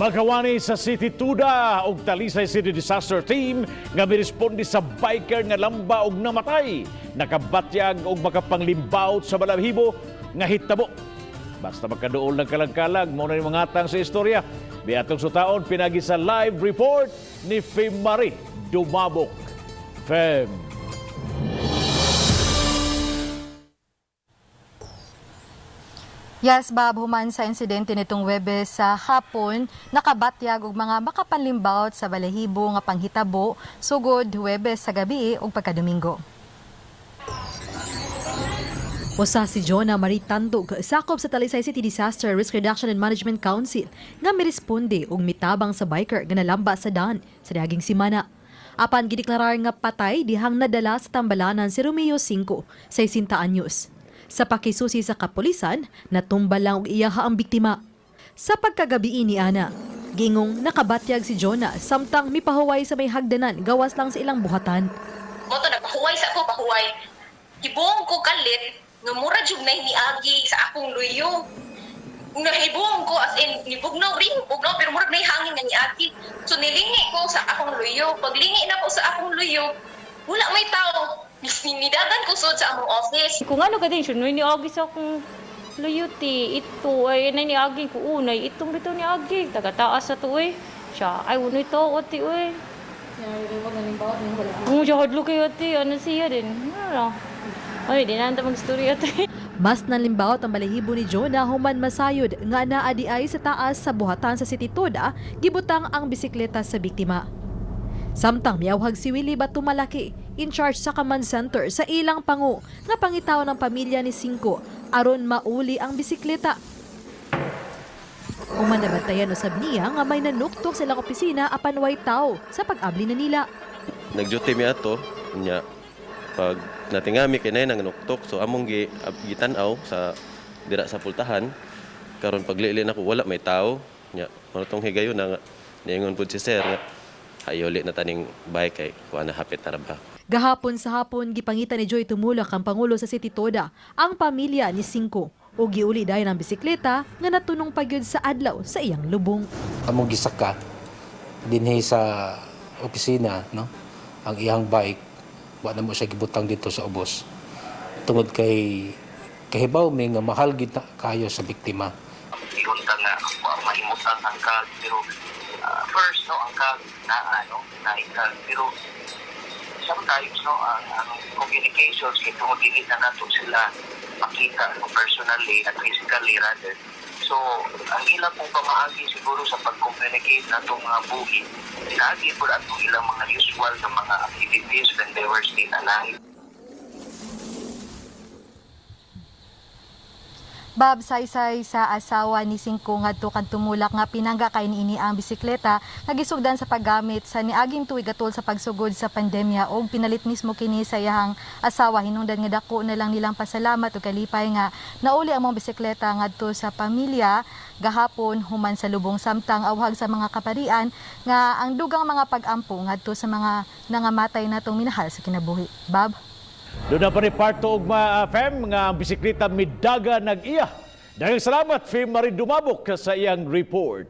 Magawani sa City Tuda og Talisay City Disaster Team nga miresponde sa biker nga lamba og namatay. Nakabatyag og makapanglimbawot sa balahibo nga hitabo. Basta magkaduol ng kalagkalag, mao na yung mga sa istorya. Biatong sutaon, pinagi sa live report ni Fem Marie Dumabok. Fem. Yes, Bob, human sa insidente nitong Webes sa hapon, nakabatyag og mga makapanlimbawot sa balahibo nga panghitabo sugod Huwebes sa gabi ug pagkadomingo. Usa si Jonah Marie Tandog, sakop sa Talisay City Disaster Risk Reduction and Management Council, nga miresponde og mitabang sa biker nga nalamba sa daan sa diaging simana. Apan gideklarar nga patay dihang nadala sa tambalanan si Romeo 5, 60 anyos. Sa pakisusi sa kapulisan, natumba lang og iyaha ang biktima. Sa pagkagabii ni Ana, gingong nakabatyag si Jonah samtang mipahuway sa may hagdanan gawas lang sa ilang buhatan. Mo to nagpahuway sa ako, pahuway. Hibong ko kalit nga mura jud nay niagi sa akong luyo. Nahibong ko, as in nibugnaw rin, bugnaw, pero murag nay hangin nga niagi. So nilingi ko sa akong luyo. Paglingi na ko sa akong luyo, wala may tao. Nidagan ko sud sa among office. Kung ano ka din siya, ni agi sa akong luyuti, ito, ay, nay ni agi ko unay, itong bitaw ni agi, taga-taas sa to, eh. Siya, ay, unay to, ati, uy. Kung siya hadlo kayo, ati, ano siya din? Ano lang. Ay, di na mag-story, ati. Mas nalimbawot ang balahibo ni Jonah human masayod nga naa di ay sa taas sa buhatan sa City Toda, gibutang ang bisikleta sa biktima. Samtang miawhag si Willie Batumalaki, in charge sa command center sa ilang pangu nga pangitaw ng pamilya ni Cinco aron mauli ang bisikleta. Human nabantayan usab niya nga may nanuktok sa ilang opisina apan way tao sa pag-abli na nila. Nag-duty mi ato nya pag natingami kay nay nangnuktok, so among gitan-aw sa dira sa pultahan. Karon paglili nako, wala may tao. Nya mao tong higayon na nga niingon pud si sir nga ayoli na taning bike kay kuan na, hapit na ra ba. Gahapon sa hapon, gipangita ni Joy Tumulak, ang pangulo sa City Toda, ang pamilya ni Cinco ug giuli dayon ang bisikleta nga natunong pagyud sa adlaw sa iyang lubong. Among gisaka dinhi sa opisina, no, ang iyang bike. Wa na mo siya gibutang dito sa ubos tungod kay kahibaw mi nga mahal gid na kayo sa biktima. Ingon ka nga wa mahimutang ang kag, pero first, no, ang kag na ano na ikag, pero sometimes, no, ang communications kay tungod dili na nato sila makita, no, personally at physically rather. So ang ilang pong pamaagi siguro sa pag-communicate natong mga buhi, pinaagi po atong ilang mga usual na mga activities when they were still alive. Bob, saysay sa asawa ni Cinco ngadto kan tumulak nga pinangga kay niini ang bisikleta nga gisugdan sa paggamit sa niaging tuig atol sa pagsugod sa pandemya og pinalit mismo kini sa iyahang asawa. Hinungdan nga dako na lang nilang pasalamat ug kalipay nga nauli ang mga bisikleta ngadto sa pamilya gahapon human sa lubong, samtang awhag sa mga kaparian nga ang dugang mga pag-ampo ngadto sa mga nangamatay natong minahal sa kinabuhi. Bob? Doon na pa ni Parto ugma, Fem, nga ang bisikleta midaga nag-iya. Daghang salamat, Fem Marie Dumabok, sa iyang report.